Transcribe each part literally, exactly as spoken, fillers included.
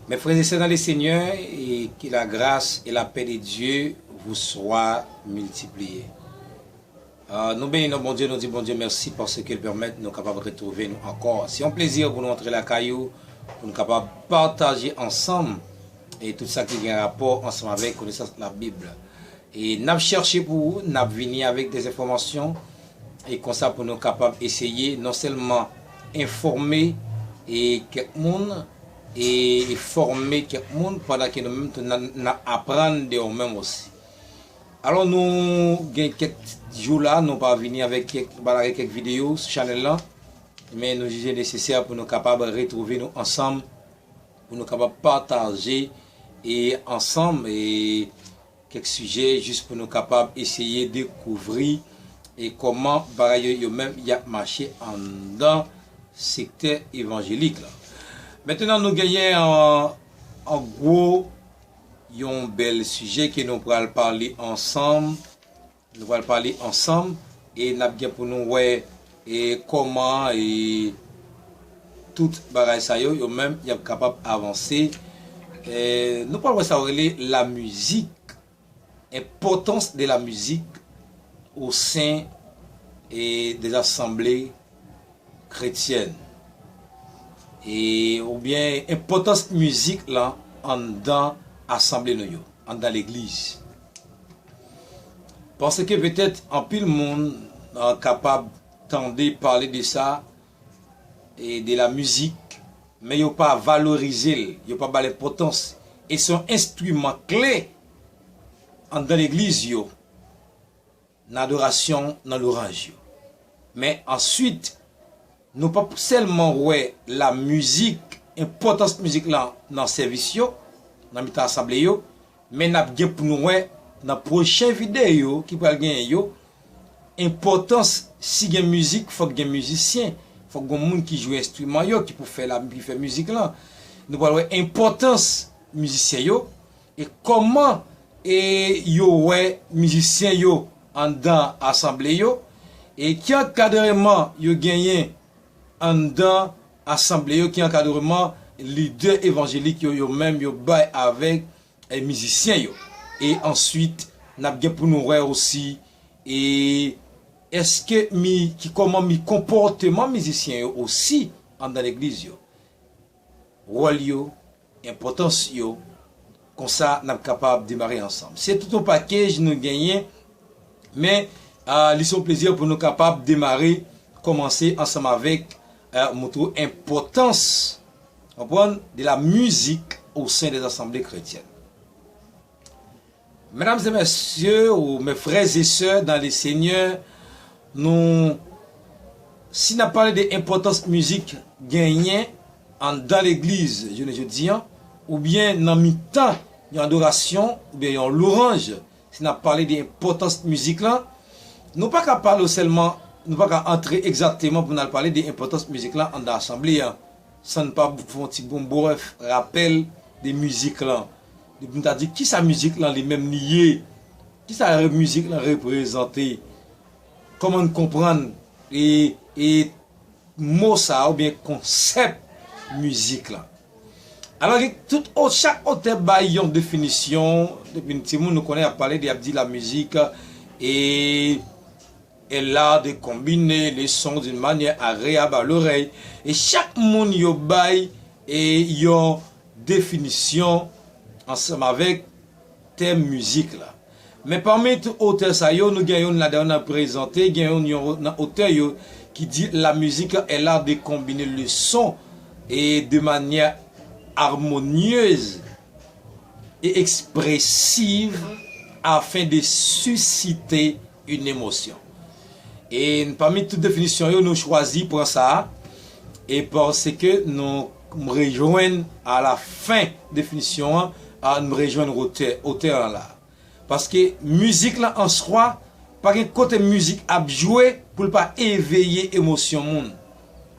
Mes frères et sœurs dans le Seigneur, et que la grâce et la paix de Dieu vous soient multipliées. Euh, nou beni non Bondye, nou di Bondye mèsi paske l pèmèt nou kapab retwouve nou ankò. Se yon plezi pou nou antre lakay ou, pou nou kapab pataje ansanm e tout sa ki gen rapò ansanm avèk konesans Labib. E n ap chèche pou ou, n ap vini avèk de enfòmasyon, e konsa pou nou kapab eseye non sèlman enfòme e kèk moun, e fòme kèk moun, pandan ke nou menm tou n a, n a aprann de ou menm osi. Alò, nou gen kèk jou la, nou pa vini avèk kèk, nou pa lage kèk videyo sou chanèl lan, men nou jije nesesè pou nou kapab retwouve nou ansanm, pou nou kapab pataje e ansanm e kèk sijè, jis pou nou kapab eseye dekouvri e kòman bagay yo, yo menm y ap mache anndan sektè evanjelik la. Mentnan, nou genyen an, an gwo yon bèl sijè ke nou pral pale ansanm. Nou pral pale ansanm e n ap gen pou nou wè e kòman e tout bagay sa yo, yo menm, y ap kapab avanse. E nou pral wè sa yo rele la musique, importance de la musique au sein e des assemblées chrétiennes. E, oubyen enpòtans mizik lan anndan asanble nou yo, anndan legliz. Paske petèt anpil moun, euh, kapab tande pale de sa, e de la mizik, men yo pa valorize l, yo pa ba l enpòtans. E se yon enstriman kle anndan legliz yo, nan adorasyon, nan lwanj yo. Men answit, nou p ap sèlman wè la mizik, enpòtans mizik lan nan sèvis yo, nan mitan asanble yo, men n ap gen pou nou wè nan pwochen videyo ki pral genyen yo, enpòtans, si gen mizik, fòk gen mizisyen, fòk gen moun ki jwe enstriman yo, ki pou fè la, ki fè mizik lan. Nou pral wè enpòtans mizisyen yo, e kòman e yo wè mizisyen yo anndan asanble yo, e ki ankadreman yo genyen anndan asanble yo, ki ankadreman lidè evanjelik yo, yo menm yo bay avèk, e, mizisyen yo. E answit, n ap gen pou nou wè osi, e èske mi, ki kòman mi konpòteman mizisyen yo osi anndan legliz yo. Wòl yo, enpòtans yo, konsa n ap kapab demare ansanm. Se tout yon pakèj nou genyen, men, ah, li se yon plezi pou nou kapab demare, kòmanse ansanm avèk, ah, montre w enpòtans, konprann, de la musique au sein des assemblées chrétiennes. Medam e mesye, ou mes frères et sœurs dans le Seigneur, nou, si n ap pale de enpòtans mizik genyen anndan legliz jounen jodi a, oubyen nan mitan yon adorasyon, oubyen yon lwanj, si n ap pale de enpòtans mizik lan, nou pa ka pale sèlman, nou pa ka antre egzakteman pou n al pale de enpòtans mizik lan anndan asanble a, san n pa fè yon ti bon brèf rapèl de mizik lan. Depi n ta di, kisa mizik lan li menm li ye? Kisa re-, mizik lan reprezante? Kòman n konprann e, e mo sa a oubyen konsèp mizik lan? Alò, gen tout o-, chak otè bay yon definisyon. Depi n timoun, nou konnen y ap pale de, y ap di la musique est l'art de combiner les sons d'une manière agréable à l'oreille. E chak moun yo bay e yon definisyon ansanm avèk tèm mizik la. Men pami tout otè sa yo, nou gen youn ladan yo n ap prezante, gen youn, youn nan otè yo ki di la musique est l'art de combiner le son et de manière harmonieuse et expressive afin de susciter une émotion. E pami tout definisyon yo, nou chwazi pran sa a, e paske nou rejwenn a la fen definisyon an, a, nou rejwenn otè, otè an la. Paske mizik lan an swa, pa gen kote mizik ap jwe pou l pa eveye emosyon moun.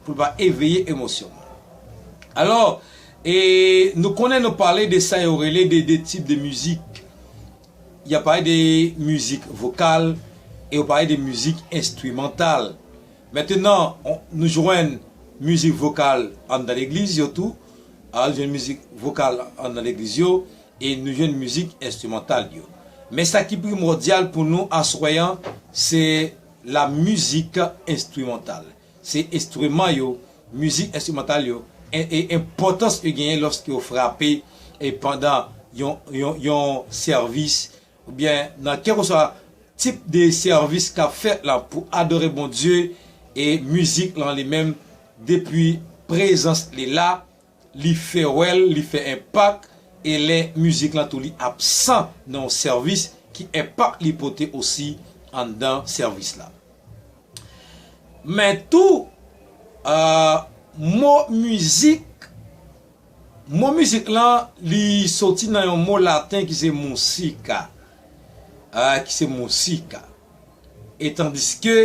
Pou l pa eveye emosyon moun. Alò, e nou konnen nou pale de sa yo rele de, de tip de mizik. Y ap pale de mizik vokal e yo pale de mizik enstrimantal. Mentnan, on, nou jwenn mizik vokal anndan legliz yo tou, a, jwenn mizik vokal anndan legliz yo, e nou jwenn mizik enstrimantal yo. Men sa ki primòdyal pou nou aswè an, se la mizik enstrimantal. Se enstriman yo, mizik enstrimantal yo, e, e enpòtans yo genyen lòske yo frape e pandan yon, yon, yon sèvis, oubyen nan kèlkeswa tip de sèvis k ap fèt la pou adore Bondye, e mizik lan li menm, depi prezans li la, li fè wè l, li fè enpak, e lè mizik lan tou li absan nan yon sèvis, ki enpak li pote osi anndan sèvis la. Men tou, euh, mo mizik, mo mizik lan, li soti nan yon mo laten ki se musika, euh, ki se musika. E tandiske,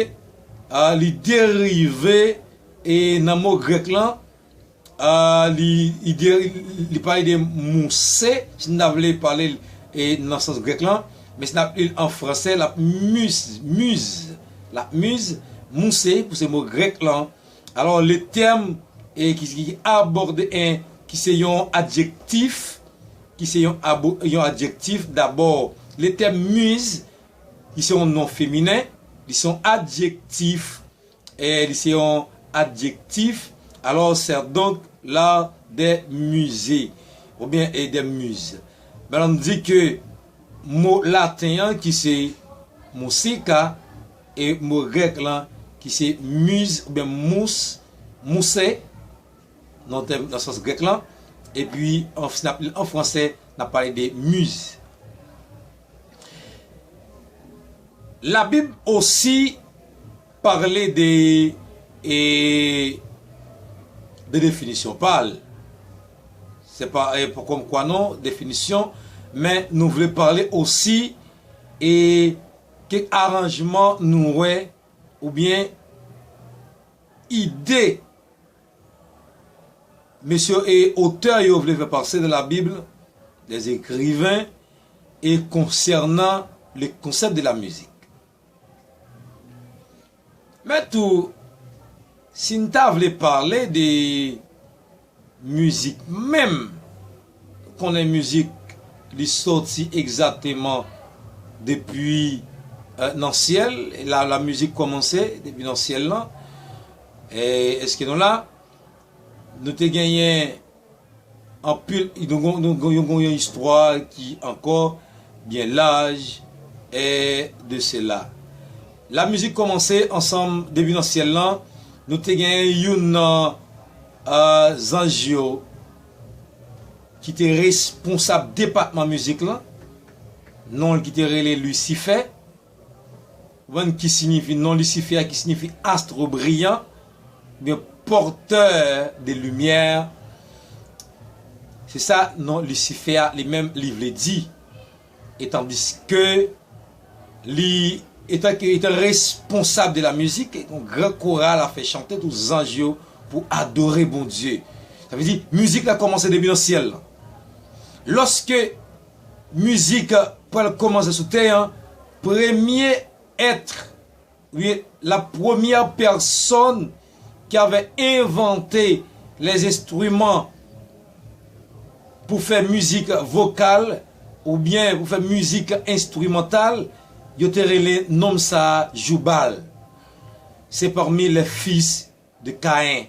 euh, li derive e nan mo grèk lan, euh, li, li, de- li pale de mouse, si n ta vle pale l, e nan sans grèk lan, men si n ap li l an fransè, l ap muse, muse, l ap muse, mouse, pou se mo grèk lan. Alò, le tèm, e ki, ki abòde en, ki se yon adjektif, ki se yon abo- yon adjektif, dabò, le tèm muse, ki se yon non feminen, li se yon adjektif, e li se yon adjektif, alors c'est donc l'art des musées, oubyen e des muses. Men nou di ke mo laten an ki se musika, e mo grèk lan ki se muse oubyen mous, mouse, nan tèm, nan sans grèk lan, epi an, si n ap li l an fransè, n ap pale de muse. Labib osi pale de, e, de definisyon pa l. Se pa, e, pou kòm kwa non, definisyon, men nou vle pale osi, e, kèk aranjman nou wè, oubyen ide mesye e otè yo vle fè pase de la Bib, des écrivains, e konsènan le concept de la musique. Men tou, si n ta vle pale de mizik menm, konnen mizik, li sòti egzakteman depi, euh, nan syèl, la, la mizik kòmanse depi nan syèl lan. E, èske nou la? Nou te genyen anpil, nou gon, nou gon, nou gon yon istwa ki ankò byen laj, e de sela. La mizik kòmanse ansanm depi nan syèl lan, nou te genyen youn nan, euh, zanj yo ki te responsab depatman mizik lan, non l ki te rele Lisifè. Ou konprann ki siyifi non Lisifè a, ki siyifi astre brillant, oubyen porteur de lumière. Se sa non Lisifè a li menm li vle di. E tandiske li, etan ke, etan responsab de la mizik, yon gran koral ap fè chante tout zanj yo pou adore Bondye. Sa vle di, mizik la kòmanse depi nan syèl lan. Lòske mizik pral kòmanse sou tè an, premye èt, wi, la première personne qui avait inventé les instruments pou fè mizik vokal oubyen pou fè mizik enstrimantal, yo te rele nonm sa a Joubal. C'est parmi les fils de Caïn.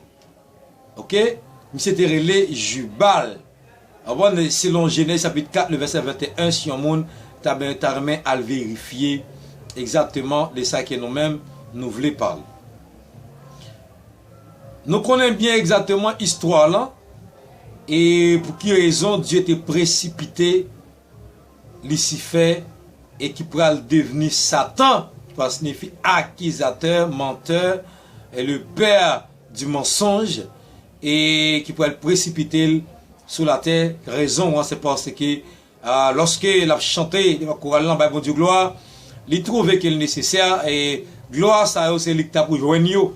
Oke? Misye te rele Jubal. Avan, selon Jenèz chapit kat, le vèsè venteyen, si yon moun ta, ben, ta renmen al verifye egzakteman de sa ke nou menm nou vle pale. Nou konnen byen egzakteman istwa lan e pou ki rezon Dye te presipite Lisifè e ki pral devni Satan, ki pral siyifi akizatè, mantè, e le père du mensonge, e ki pral presipite l sou latè. Rezon an, se paske, a, lòske l ap chante devan koral lan, bay Bondye glwa, li twouve ke l nesesè, e glwa sa yo, se li ki ta pou jwenn yo.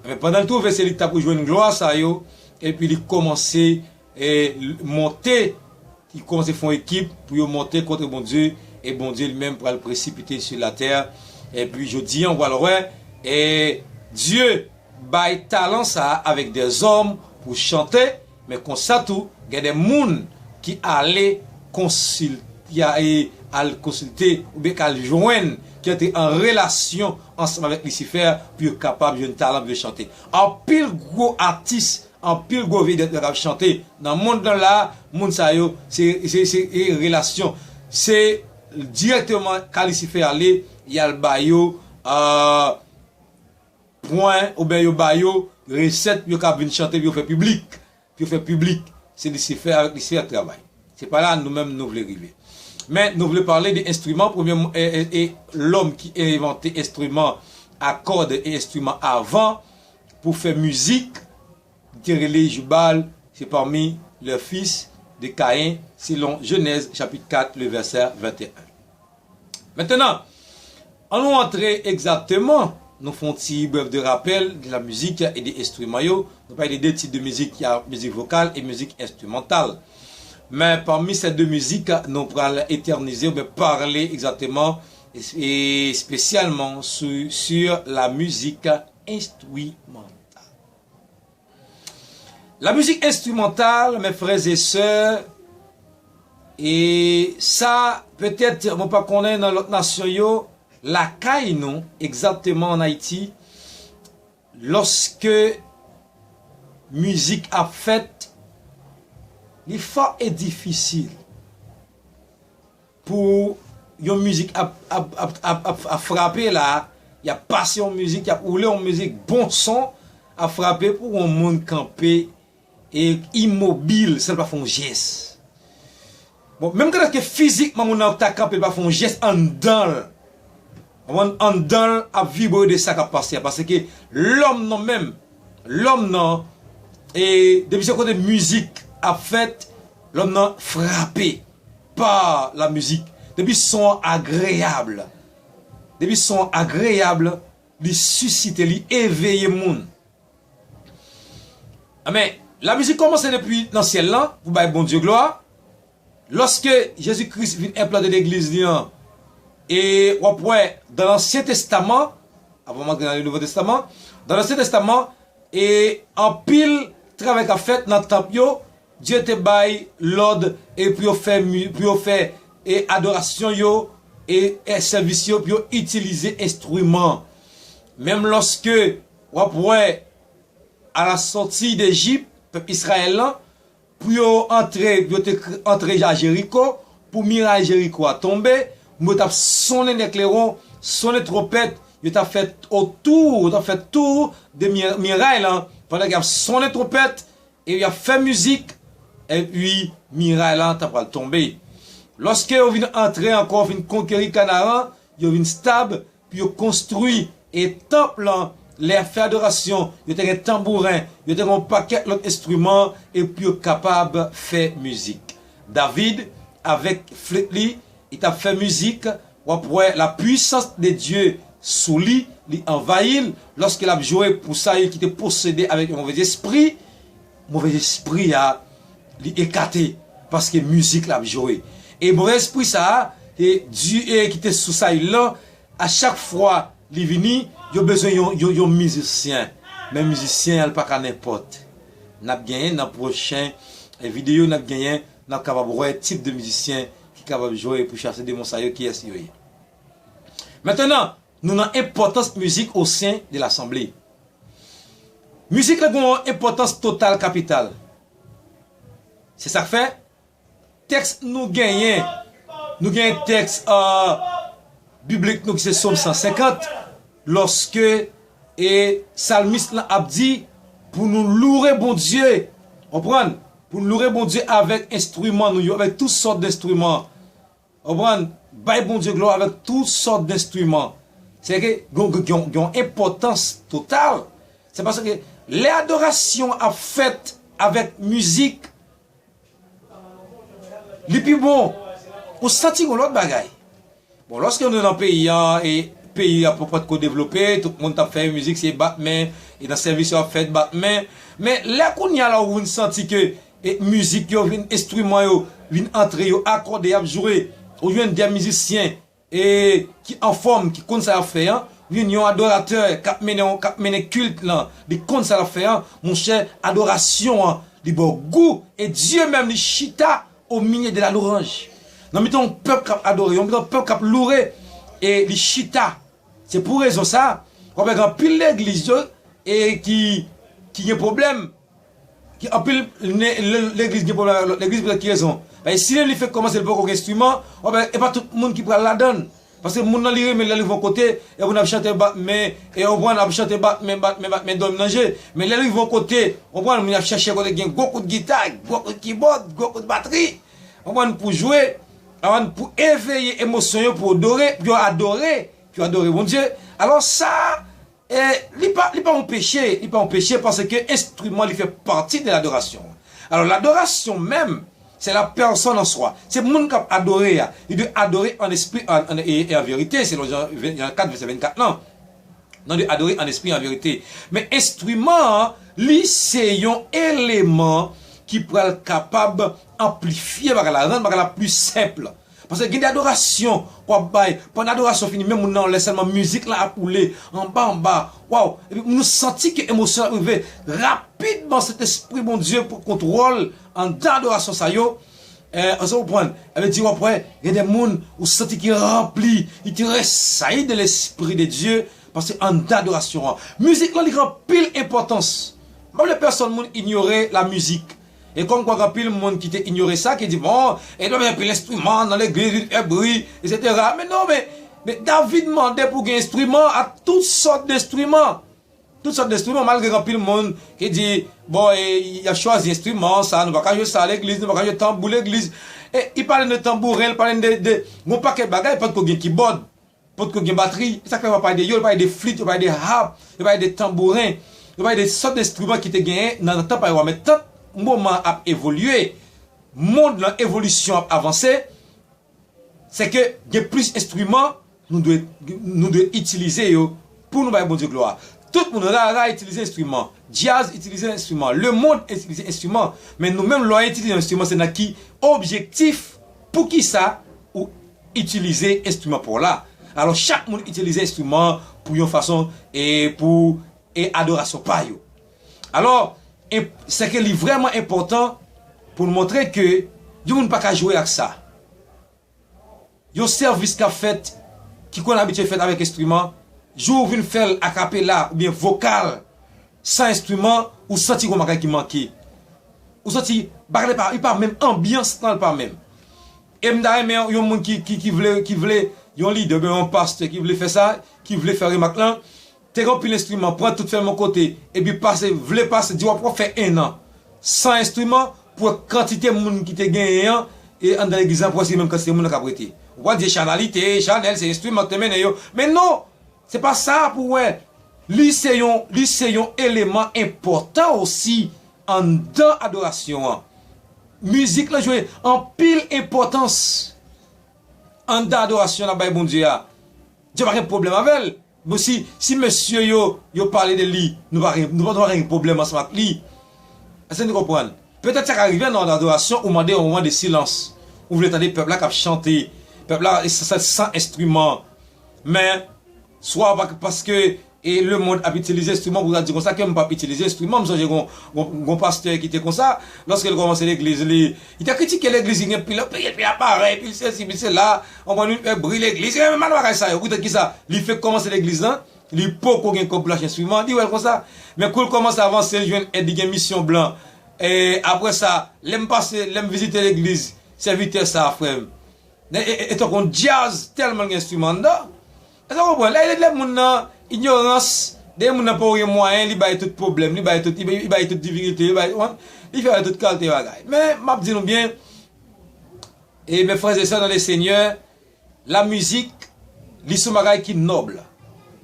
Men pandan l twouve se li ki ta pou jwenn glwa sa yo, epi li kòmanse e l-, monte, li kòmanse fè yon ekip pou yo monte kont Bondye, e Bondye li menm pral presipite l sou latè. Epi jodi an, w pral wè, e Dye bay talan sa a avèk dèzòm pou chante, men konsa tou, Gen de moun ki ale konsilte, al konsilte oubyen k al jwenn, ki antre an relasyon ansanm avèk Lisifè pou yo kapab jwenn talan pou yo chante. Anpil gwo atis, anpil gwo vedèt yo k ap chante nan mond lan la, moun sa yo, se, se, se e relasyon. Se dirèkteman ka Lisifè ale, y al ba yo, euh, pwen, oubyen yo ba yo resèt pou yo ka vin chante, pou yo fè piblik. Pou yo fè piblik. Se Lisifè avèk Lisifè k travay. Se pa la nou menm nou vle rive. Men nou vle pale de enstriman, premye, e, e, e lòm ki envante enstriman a kòd e enstriman a van pou fè mizik, li te rele Jubal, c'est parmi les fils de Caïn, selon Genèse chapitre quatre, le verset vingt et un. Mentnan, ann nou antre egzakteman, nou fè yon ti brèf de rapèl de la mizik e de enstriman yo. Nou pale de de tip de mizik, y a mizik vokal e mizik enstrimantal. Men pami se de mizik, nou pral etènize oubyen pale egzakteman e, e espesyalman sou, sur la mizik enstrimantal. La mizik enstrimantal, mes frères et sœurs, e sa, petèt, mwen pa konnen nan lòt nasyon yo, lakay nou, egzakteman an Ayiti, lòske mizik ap fèt, li fò e difisil pou yon mizik ap, ap, ap, ap, ap, ap frape la, y ap pase yon mizik, y ap woule yon mizik, bon son ap frape pou yon moun kanpe e imobil, san l pa fè yon jès. Bon, menm kandak ke fizikman moun nan ta kanpe, l pa fè yon jès anndan l. Konprann? Anndan l ap vibre de sa k ap pase a. Paske lòm nan menm, lòm nan, e depi se kote mizik ap fèt, lòm nan frape pa la mizik. Depi son an agreyab, depi son an agreyab, li sisite, li eveye moun. Amen. La mizik kòmanse depi nan syèl lan pou bay Bondye glwa. Lòske Jezi Kris vin enplante legliz li an, e w ap wè dan Ansyen Testaman, avan m antre nan Nouvo Testaman, dan Ansyen Testaman, e anpil travay k ap fèt nan tanp yo, Dye te bay lòd e pou yo fè, pou yo fè e adorasyon yo e, e sèvis yo, pou yo itilize enstriman. Menm lòske w ap wè a la sòti de Ejip, pèp Izrayèl lan, pou yo antre, yo te antre a Jeriko, pou miray Jeriko a tonbe, moun yo t ap sonnen nèklewon, sonnen twonpèt, yo t ap fè otou, yo t ap fè tou de miray lan, pandan y ap sonnen twonpèt, e y ap fè mizik, epi miray lan ta pral tonbe. Lòske yo vin antre ankò, vin konkeri Kanaran, yo vin stab, pou yo konstwi e tanp lan, lè y ap fè adorasyon, yo te gen tanbouren, yo te gen yon pakèt lòt enstriman, e pou yo kapab fè mizik. David, avèk flet li, li t ap fè mizik, w ap wè la puissance de Dieu sou li, li anvayi l, lòske l ap jwe pou sa yo ki te posede avèk yon move espri, move espri a, li ekate, paske mizik l ap jwe. E move espri sa a, e di, e ki te sou Sayil lan, a chak fwa li vini, yo bezwen yon, yon, yon mizisyen. Men mizisyen an, li pa ka nenpòt. N ap genyen nan pwochen, e, videyo, n ap genyen, n ap kapab wè tip de mizisyen ki kapab jwe pou chase demon sa yo, kiyès yo ye. Mentnan, nou nan enpòtans mizik o sen de lasanble. Mizik la gen yon enpòtans total kapital. Se sa k fè, tèks nou genyen, nou genyen tèks, euh, biblik nou ki se Sòm san senkant, lòske, e, salmis lan ap di pou nou loure Bondye, konprann? Pou nou loure Bondye avèk enstriman nou yo, avèk tout sòt enstriman. Konprann? Bay Bondye glwa avèk tout sòt enstriman. Se ke gen, gen, gen, gen yon enpòtans total. Se paske lè adorasyon ap fèt avèk mizik, li pi bon. Ou santi yon lòt bagay. Bon, lòske nou nan peyi an, e peyi a pa, pa t ko devlope, tout moun t ap fè mizik, se bat men, e nan sèvis yo ap fèt bat men. Men lè kounye a la ou vin santi ke, e mizik yo vin, enstriman yo vin antre, yo akòde, y ap jwe, ou jwenn de mizisyen, e ki anfòm, ki konn sa y ap fè an, ou jwenn yon adoratè k ap mennen, k ap mennen kilt lan, li konn sa l ap fè an, monchè, adorasyon an, Li ba w gou, e Dye menm li chita au milieu de la louange. Nan mitan yon pèp k ap adore, yon mitan pèp k ap loure, e li chita. Se pou rezon sa, w ap wè gen anpil legliz yo, e ki, ki gen pwoblèm. Ki anpil ne- le- legliz gen pwoblèm avèk lòt legliz, poutèt ki rezon? Paske si li fèk kòmanse, li poko gen enstriman, w ap wè e pa tout moun ki pral ladan l. Paske moun nan li renmen lè l rive yon kote, e moun ap chante bat men, e w konprann ap chante bat men, bat men, bat men, dòmi nan je. Men lè l rive yon kote, w konprann moun ap chèche kote gen gwo kout gita, gwo kout kibòd, gwo kout batri. W konprann pou jwe, avan pou eveye emosyon yo, pou yo adore, pou yo adore, pou yo adore Bondye. Alò sa, e, li pa, li pa yon peche, li pa yon peche paske enstriman li fè pati de ladorasyon. Alò ladorasyon menm, se la pèsòn an swa. Se moun k ap adore a. Li dwe adore an espri an, an, e, e an verite, selon Jan, Jan kat, vèsè vennkat lan. Nan dwe adore an espri an verite. Men enstriman an, li se yon eleman ki pral kapab anplifye bagay la, rann bagay la pli senp. Paske gen de adorasyon w ap bay, pandan adorasyon fini, men moun nan lè sèlman mizik la ap woule, anba, anba, waw, epi nou santi ke emosyon ap rive rapidman, Sentespri Bondye pran kontwòl anndan adorasyon sa yo. E, èske w konprann? Sa vle di w ap wè, gen de moun ou santi ki ranpli, ki tresayi de Lespri de Dye, paske anndan adorasyon an. Mizik lan li gen anpil enpòtans. M pa vle pèsòn moun inyore la mizik. E kòm kwa gen anpil moun ki te inyore sa, ki di, bon, e dwe gen anpil enstriman nan legliz, vin fè bri, etsetera. Men non, men, men David mande pou gen enstriman, a tout sòt denstriman. Tout sòt denstriman, malgre gen anpil moun ki di, bon, e, y ap chwazi enstriman, sa, nou pa ka jwe sa legliz, nou pa ka jwe tanbou legliz. E, li pale de tanbouren, li pale de, de, yon pakèt bagay, potko gen kibòd. Potko gen batri, e sa k fè yo pa pale de yo, yo pale de flit, yo pale de hap, yo pale de tanbouren, yo pale de sòt enstriman ki te genyen nan, nan tan pa yo a. Men tan moman ap evolye, mond lan, evolisyon ap avanse, se ke gen plis enstriman, nou dwe, nou dwe itilize yo pou nou bay Bondye glwa. Tout moun rara itilize enstriman, djaz itilize enstriman, lemonn itilize enstriman, men nou menm lè w itilize enstriman, se nan ki objektif, poukisa ou itilize enstriman pa w la. Alò, chak moun itilize enstriman pou yon fason e pou e adorasyon pa yo. Alò, e, se ke li vrèman enpòtan pou n montre ke yon moun pa ka jwe ak sa. Yon sèvis k ap fèt, ki konn abitye fèt avèk enstriman, jou ou vin fè l akapela oubyen vokal, san enstriman, ou santi gon bagay ki manke. Ou santi bagay la pa, li pa menm, anbyans lan li pa menm. E m ta renmen yon moun ki, ki, ki vle, ki vle, yon lidè oubyen yon pastè ki vle fè sa, ki vle fè remak lan, te gen anpil enstriman, pran tout fè l yon kote, epi pase, vle pase, di w ap fè en an. San enstriman, pou wè kantite moun ki te genyen an, e anndan legliz lan, pou wè si menm kantite moun nan k ap rete. Ou pa di Chanalité, Chanèl, se enstriman ki te mennen yo. Men non, se pa sa pou wè. Li se yon, li se yon eleman enpòtan osi anndan adorasyon an. Mizik lan jwe anpil enpòtans anndan adorasyon n ap bay Bondye a. Dye pa gen pwoblèm avè l. Bon, si, si mesye yo, yo pale de li, nou pa gen, nou pa, nou pa gen pwoblèm ansanm ak li. Èske nou konprann? Petèt sa ka rive nan adorasyon, ou mande yon moman de silans. Ou vle tande pèp la k ap chante. Pèp la, e san, san enstriman. Men, swa pa, paske e lemonn ap itilize enstriman, pou ta di konsa ke m p ap itilize enstriman. M sonje gon, gon, gon pastè ki te konsa, lòske l kòmanse legliz li, li te kritike legliz ki gen pil, pil, pil aparèy, pil sesi, pil sela, anpwen nou fè bri legliz, e mal bagay sa yo. Poutèt kisa? Li fèk kòmanse legliz lan, li poko gen kòb pou l achte enstriman, li wè l konsa. Men kou l kòmanse avanse, l jwenn èd, li gen misyon blan. E apre sa, lè m pase, lè m vizite legliz, sèvitè sa, frè m, e, e, e tankou yon djaz, tèlman l gen enstriman anndan. Èske w konprann? Lè, lè, lè moun nan inyorans, lè moun nan pa gen mwayen, li bay tout pwoblèm, li bay tout, li bay, li bay tout difikilte, li bay, li fè tout kalite bagay. Men, m ap di nou byen, e mes frères et sœurs dans le Seigneur, la mizik, li se yon bagay ki nòb.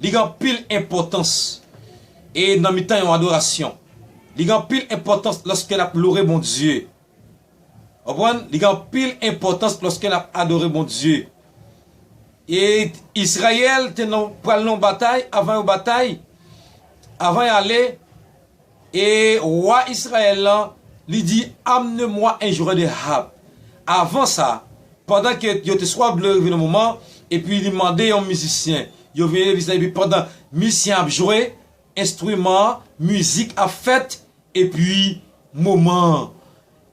Li gen anpil enpòtans. E nan mitan yon adorasyon. Li gen anpil enpòtans lòske n ap lore Bondye. Konprann? Li gen anpil enpòtans lòske n ap adore Bondye. E Izrayèl te nan, pral nan batay, avan yon batay, avan y ale, e wa Izrayèl lan, li di, amenez-moi un joueur de harpe. Avan sa, pandan ke yo te swa vle rive nan moman, epi li mande yon mizisyen, yo vini legliz la, epi pandan mizisyen ap jwe, enstriman, mizik ap fèt, epi moman an.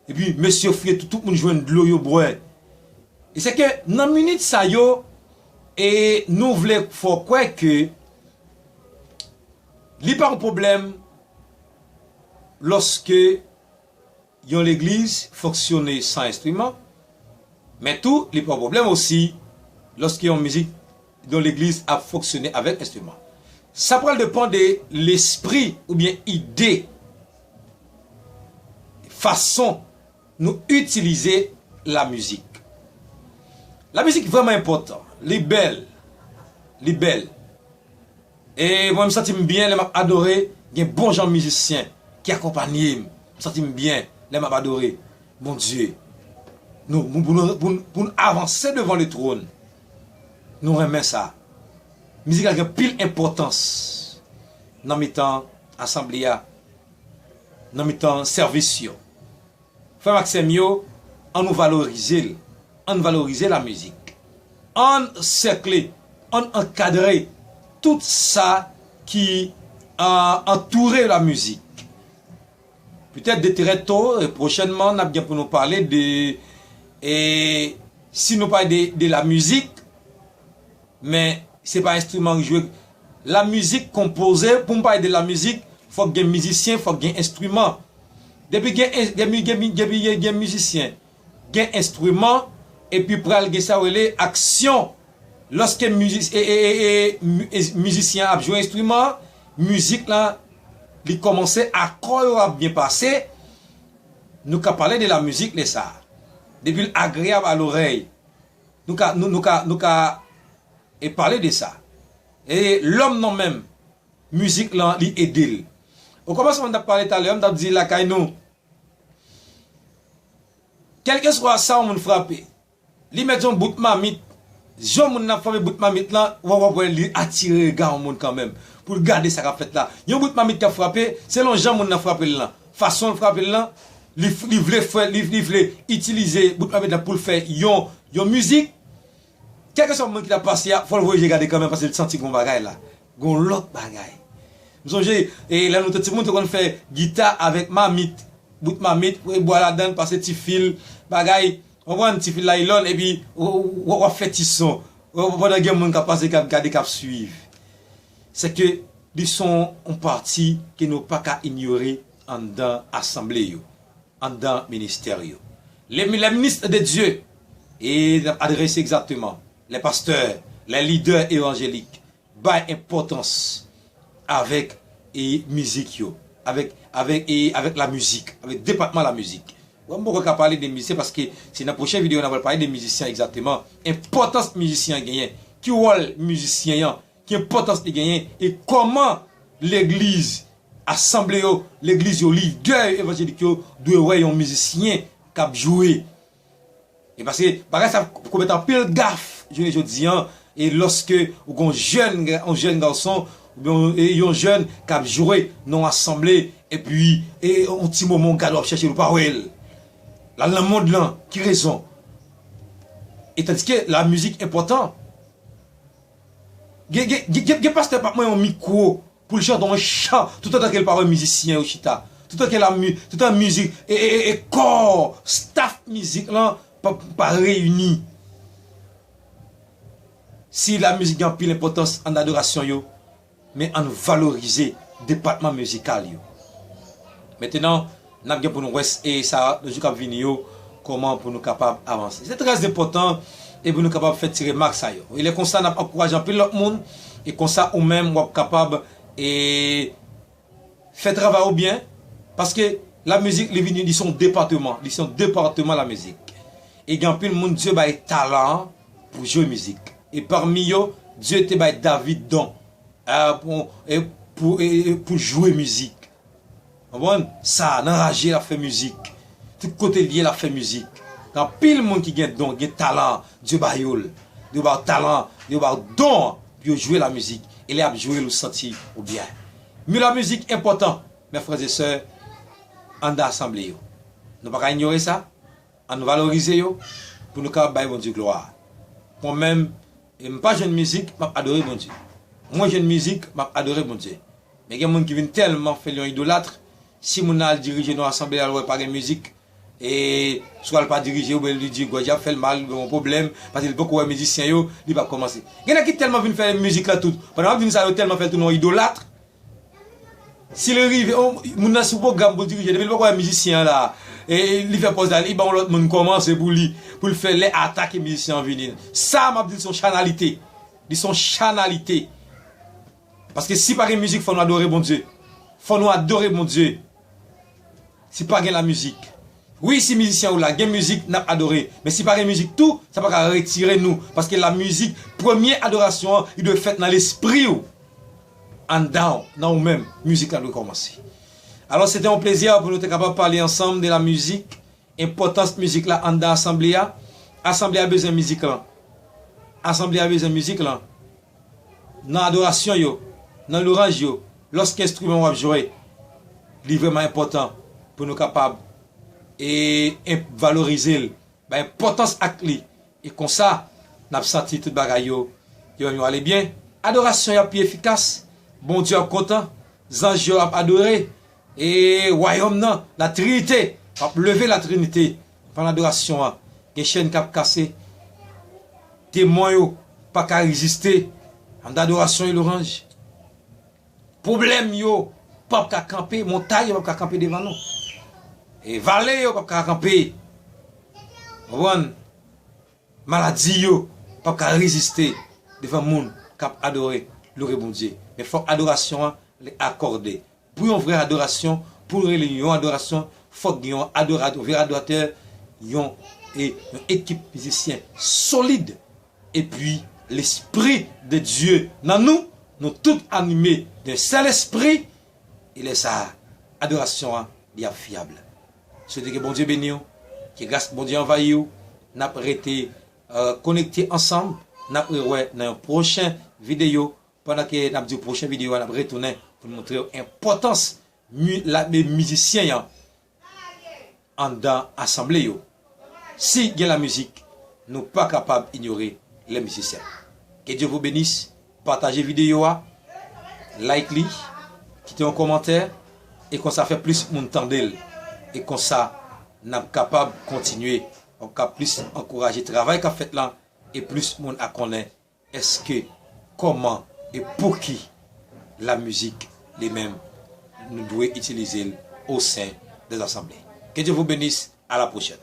Epi mesye fouye tou, tout moun jwenn dlo yo bwè. E se ke nan minit sa yo, e nou vle fè w kwè ke li pa yon pwoblèm lòske yon legliz fonksyone san enstriman, men tou li pa yon pwoblèm osi lòske yon mizik, yon legliz ap fonksyone avèk enstriman. Sa pral depann de lespri oubyen ide, fason nou itilize lamizik. Lamizik vrèman enpòtan, li bèl, li bèl. E mwen, m santi m byen lè m ap adore, gen bon jan mizisyen ki akonpanye m. M santi m byen lè m ap adore Bondye. Nou, pou, pou, pou, pou n avanse devan le twòn, nou renmen sa. Mizik la gen pil enpòtans nan mitan asanble a, nan mitan sèvis yo. Frè m ak sè m yo, ann nou valorize l. Ann valorize lamizik. Ann sèkle, ann ankadre tout sa ki, a, antoure lamizik. Petèt de trè to, e pwochènman, n ap gen pou nou pale de, e, si nou pale de, de lamizik, men se pa enstriman k jwe. Lamizik konpoze, pou m pale de lamizik, fòk gen mizisyen, fòk gen enstriman. Depi gen, depi gen, depi gen, gen mizisyen, gen enstriman, epi pral gen sa yo rele aksyon. Lòske mizi-, e, e, e, e, mi-, e, mizisyen an ap jwe enstriman, mizik lan, li kòmanse, akò yo ap byen pase, nou ka pale de lamizik lè sa a. Depi l agreyab a lorèy, nou ka, nou, nou ka, nou ka, e pale de sa. E lòm nan menm, mizik lan, li ede l. Okòmansman, m t ap pale talè, m t ap di lakay nou, kèlkeswa sa yon moun frape, li mèt yon bout mamit, jan moun nan ap frape bout mamit lan, w ap, w ap wè li atire rega yon moun kanmenm, pou l gade sa k ap fèt la. Yon bout mamit k ap frape, selon jan moun nan frape l lan, fason l frape l lan, li, li vle fè, li, li vle itilize bout mamit lan pou l fè yon, yon mizik, kèlkeswa moun ki t ap pase a, fò l voye je gade kanmenm, paske l santi gon bagay la. Gon lòt bagay. M sonje, e, lè nou te timoun, te konn fè gita avèk mamit. Bout mamit, voye bwa ladan l, pase ti fil, bagay. Konprann, ti fil laylòn, epi w, w, w ap fè ti son. W, w, pandan gen moun k ap pase, k ap gade, k ap swiv. Se ke li se yon, yon pati ke nou pa ka inyore anndan asanble yo, anndan ministè yo. Les, les ministres de Dieu, e n ap adrese egzakteman les pasteurs, les leaders évangéliques, bay enpòtans avèk, e, mizik yo, avèk, avèk, e, avèk lamizik, avèk depatman lamizik. Bon, m poko ka pale de mizisyen paske se nan pwochen videyo n a pral pale de mizisyen egzakteman. Enpòtans mizisyen an genyen, ki wòl mizisyen an, ki enpòtans li genyen, e kòman legliz, asanble yo, legliz yo, lidè yo, evanjelik yo, dwe wè yon mizisyen k ap jwe. E paske bagay sa komèt anpil gaf jounen jodi an, e lòske ou gon jèn, yon jèn gason, oubyen e yon jèn k ap jwe nan yon asanble, epi e yon ti moman ou gade w ap chèche l ou pa wè l. L al nan mond lan, ki rezon? E tandike lamizik enpòtan. Gen, gen, gen, gen, gen pastè p ap manyen yon mikwo pou l chante yon chan, toutotan ke l pa wè mizisyen yo chita. Toutan ke la mi-, toutan mizik, e, e, e, e kò, staff mizik lan pa, pa reyini. Si lamizik gen anpil enpòtans an adorasyon yo, men ann valorize depatman mizikal yo. Mentenan, n ap gen pou nou wè s-, e sa, nan jou k ap vini yo, kòman pou nou kapab avanse. Se trè enpòtan e pou nou kapab fè ti remak sa yo. E lè konsa, n ap ankouraje anpil lòt moun, e konsa ou menm w ap kapab, e, fè travay ou byen, paske lamizik, li vini, li se yon depatman, li se yon depatman lamizik. E gen anpil moun Dye bay talan pou jwe mizik. E pami yo, Dye te bay David don, e, pou, e, pou, e, e, pou jwe mizik. Konprann? Sa, nan raje l ap fè mizik. Tout kote l ye l ap fè mizik. Gen anpil moun ki gen don, gen talan, Dye ba yo l. Dye ba yo talan, Dye ba yo don pou yo jwe lamizik. E lè y ap jwe l, ou santi ou byen. Men lamizik enpòtan, mes frères et sœurs, anndan asanble yo. Nou pa ka inyore sa. Ann valorize yo pou nou kapab bay Bondye glwa. Mwen menm, e m pa jwenn mizik, m ap adore Bondye. Mwen jwenn mizik, m ap adore Bondye. Men gen moun ki vin tèlman fè l yon idolat, Si moun nan al dirije nan asanble a, l wè pa gen mizik, e swa l pa dirije oubyen li di gòj ap fè l mal, gen yon pwoblèm, paske li poko wè mizisyen yo, li p ap kòmanse. Gen nèg ki tèlman vin fè mizik la tout, pandan m ap di n sa, yo tèlman fè l tounen yon idolat. Si li rive, on, moun nan sou pwogram pou l dirije, depi li poko wè mizisyen an la, e li fè pòz la, li ba yon lòt moun kòmanse pou li, pou l fè lè atake mizisyen an vini. Sa, m ap di l se yon chanalite. Li se yon chanalite. Paske si pa gen mizik, fò nou adore Bondye. Fò nou adore Bondye. Si pa gen la mizik. Wi, si mizisyen ou la, gen mizik, n ap adore. Men si pa gen mizik tou, sa pa ka retire nou. Paske la mizik, premye adorasyon an, li dwe fèt nan lespri w. Anndan w, nan ou menm, mizik la dwe kòmanse. Alò, se te yon plezi pou nou te kapab pale ansanm de la mizik, enpòtans mizik la anndan asanble a. Asanble a bezwen mizik lan. Asanble a bezwen mizik lan. Nan adorasyon yo, nan lwanj yo, lòske enstriman w ap jwe, li vrèman enpòtan pou nou kapab e, e valorize l, bay enpòtans ak li. E konsa, n ap santi tout bagay yo, yo menm yo ale byen. Adorasyon yo ap pi efikas, Bondye ap kontan, zanj yo ap adore, e wayòm nan, la Trinite, ap leve la Trinite, pandan adorasyon an. Gen chèn k ap kase, demon yo pa ka reziste, anndan adorasyon e lwanj. Pwoblèm yo p ap ka kanpe, montay yo p ap ka kanpe devan nou. E vale yo p ap ka kanpe. Konprann? Maladi yo p ap ka reziste devan moun k ap adore, loure Bondye. Men fòk adorasyon an li akòde. Pou yon vrè adorasyon, pou rele yon adorasyon, fòk gen yon adora-, vrè adoratè, yon, e, yon ekip mizisyen solid. Epi, Lespri de Dye nan nou, nou tout anime d'un seul esprit, e lè sa a, adorasyon an, li ap fyab. Swete ke Bondye beni w, ke gras Bondye anvayi w, n ap rete, e, konekte ansanm, n ap rewè nan yon pwochen videyo, pandan ke n ap di w pwochen videyo a, n ap retounen pou n montre w enpòtans mi-, la, mizisyen an anndan asanble yo. Si gen la mizik, nou pa kapab inyore lè mizisyen. Que Dieu vous bénisse, pataje videyo a, like li, kite yon kòmantè, e konsa fè plis moun tande l. E konsa, n ap kapab kontinye, n ap ka plis ankouraje travay k ap fèt lan, e plis moun ap konnen èske, kòman e pouki la mizik li menm nou dwe itilize l au sein des assemblées. Que Dieu vous bénisse, à la prochaine.